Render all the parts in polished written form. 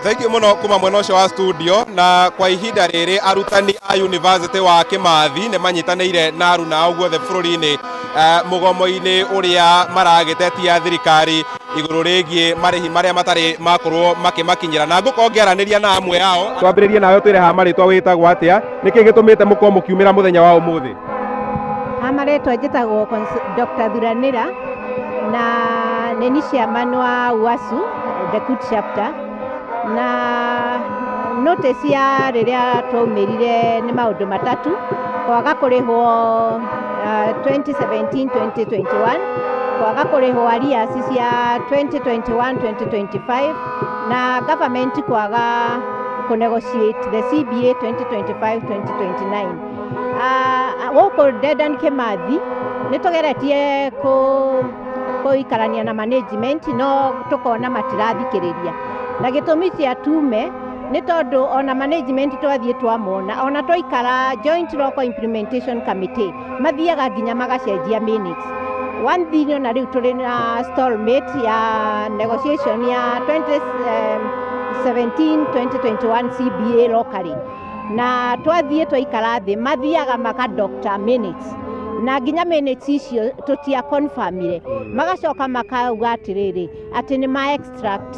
Thank you muno kuma mwena ũcio wa studio. Na kwa ihinda rĩrĩ arutani a University wa Kimathi nĩ manyitanĩire na aruna ao guothe bũrũri-inĩ mũgomo-inĩ ũrĩa maragĩtetia thirikari igũrũ rĩgiĩ marĩhi marĩa matarĩ makorwo makĩmakinyĩra. Na ngũkorwo ngĩaranĩria na amwe ao. Twambĩrĩrie nawe, twĩre ha marĩtwa wĩtagwo atĩa, nĩkĩ gĩtũmĩte mũkorwo mũkiumĩra mũthenya wa ũmũthĩ? Ha marĩtwa njĩtagwo Dr. Thuranĩra na nĩ ni chairman wa UASU the KUT chapter. Na notice ya rĩrĩa twaumĩrire nĩ maũndũ matatũ: kwaga kũrĩhwo 2017 2021, kwaga kũrĩhwo arrears cia 2021 2025, na government kwaga kũnegotiate the CBA 2025 2029. Gũkũ Dedan Kimathi nĩ tũgeretie kũikarania na management no tũkona matirathikĩrĩria, na gĩtũmi cia tume nĩ tondũ ona management twathiĩ twamona, ona twaikara joint local implementation committee, mathiaga nginya magacenjia minutes. One thing, ona rĩu tũrĩ na stalemate ya negotiation ya 2017 2021 CBA locally, na twathiĩ twaikara thĩ mathiaga makadoctor minutes, na nginya minutes icio tũtia confirmire, magacoka makauga atĩrĩrĩ atĩ nĩ ma extract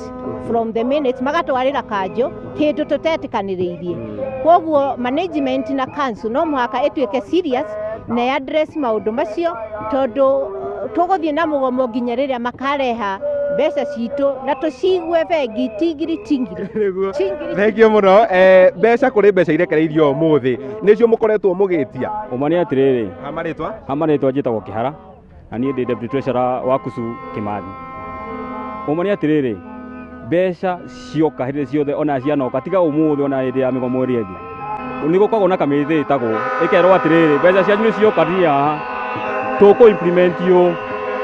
from the minutes magatwarĩra kanjũ kĩndũ tũtetĩkanĩrĩirie. Koguo management na council no mũhaka ĩtuĩke serious na address maũndũ macio, tondũ tũgũthiĩ na mũgomo nginya rĩrĩa makareha mbeca citũ na tũcigue bengi tingiri tingiri tingiri. Thengiũ mũno. Mbeca kũrĩ mbeca irekereirio ũmũthĩ, nĩcio mũkoretwo mũgĩtia? Ũma nĩ atĩrĩrĩ, ha marĩtwa? Ha marĩtwa njĩtagwo Kĩhara na niĩ ndĩ deputy treasurer wa KUSU Kimathi. Ũma nĩ atĩrĩrĩ, mbeca cioka hĩndĩ ciothe ona cianoka, tiga ũmũthĩ, ona hĩndĩ ya mĩgomo ĩrĩa ĩngĩ nĩ gũkoragwo na kamĩtĩ ĩtagwo ĩkerwo atĩrĩrĩ, mbeca cianyu nĩ cioka nginya haha tũkũ implement ũũ.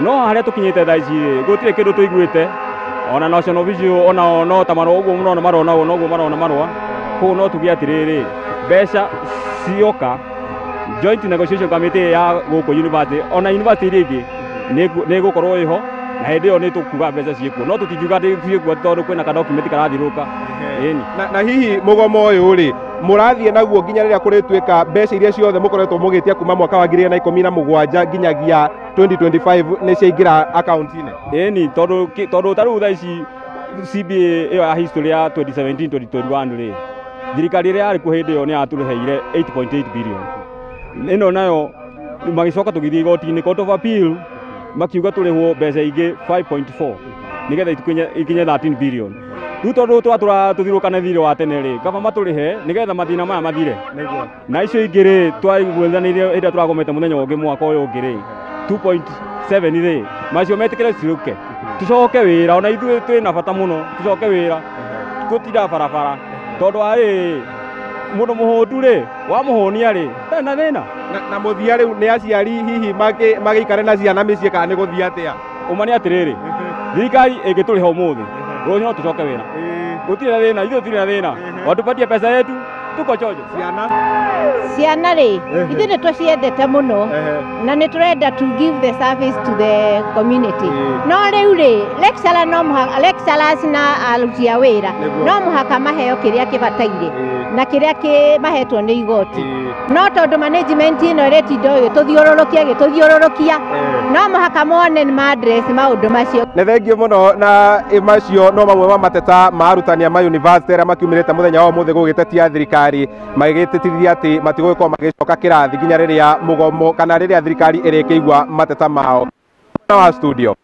No harĩa tũkinyĩte thaa ici rĩ, gũtirĩ kĩndũ tũiguĩte, ona national vision ona no ta marũa ũguo mũrona marona ũguo noguo marona marũa. Koguo no tuge atĩrĩrĩ, mbeca cioka, joint negotiation committee ya gũkũ university ona university iria ingĩ nĩ ĩgũkorwo ĩho, na hĩndĩ ĩyo nĩ tũkuga mbeca ciĩkuo, no tũtingiuga atĩ ciĩkuo tondũ kwĩna ka document karathiũrũrũka, ĩni. Na hihi mũgomo ũyũ rĩ, mũrathiĩ naguo nginya rĩrĩa kũrĩtuĩka mbeca iria ciothe mũkoretwo mũgĩtia kuma mwaka wa 2017 nginyagia 2025 nĩ ciaingĩra akaunti-inĩ? Ĩni, tondũ ta rĩu thaa ici CBA ĩyo ya history ya 2017 2021 rĩ, thirikari ĩrĩa yarĩ kuo hĩndĩ ĩyo nĩ yatũrĩheire 8.8 billion. Ĩno nayo magĩcoka tũgĩthiĩ igoti-inĩ, Court of Appeal, makiuga tũrĩhwo mbeca ingĩ 5.4 nĩgetha ikinye 13 billion. Rĩu tondũ twatũra tũthiũrũkane thirĩ wa tene rĩ, kaba matũrĩhe nĩgetha mathĩna maya mathire. Na icio ingĩ rĩ, twaiguithanĩirie hĩndĩ ĩrĩa tũragomete mũthenya ũngĩ mwaka ũyũ ũngĩ rĩ, 2.7 rĩ, macio metĩkĩre ciũke tũcoke wĩra. Ona ithuĩ twĩna bata mũno tũcoke wĩra gũtinda barabara, tondũ arĩ mũndũ mũhũtu rĩ, wamũhũnia rĩ, ndarĩ na thĩna. Na mũthia rĩu nĩ aciari hihi magĩikare na ciana mĩciĩ kana nĩ gũthiĩ atĩa? Ũma nĩ atĩrĩrĩ, thirikari ĩngĩtũrĩha ũmũthĩ, rũciũ no tũcoke wĩra, gũtirĩ na thĩna. Ithuĩ tũtirĩ na thĩna, watupatie pesa yetu, tuko chonjo. Ciana? Ciana rĩ, ithuĩ nĩ tũciendete mũno na nĩ tũrenda to give the service to the community, no rĩu rĩ, lecturer no mũhaka, lecturers na aruti a wĩra no mũhaka maheo kĩrĩa kĩbataire na kĩrĩa kĩ mahetwo nĩ igoti. No tondũ management ĩno ĩretinda ũyũ tũthiũrũrũkia gĩtũthiũrũrũkia, no mũhaka mone nĩ ma address maũndũ macio. Nĩ thengiũ mũno. Na macio no mamwe ma mateta ma arutani a ma university arĩa makiumĩrĩte mũthenya wa ũmũthĩ gũgĩtetia thirikari, magĩgĩtĩtithia atĩ matigũgĩkorwo magĩcoka kĩrathi nginya rĩrĩa mũgomo kana rĩrĩa thirikari ĩrĩkĩigua mateta mao. Wa studio.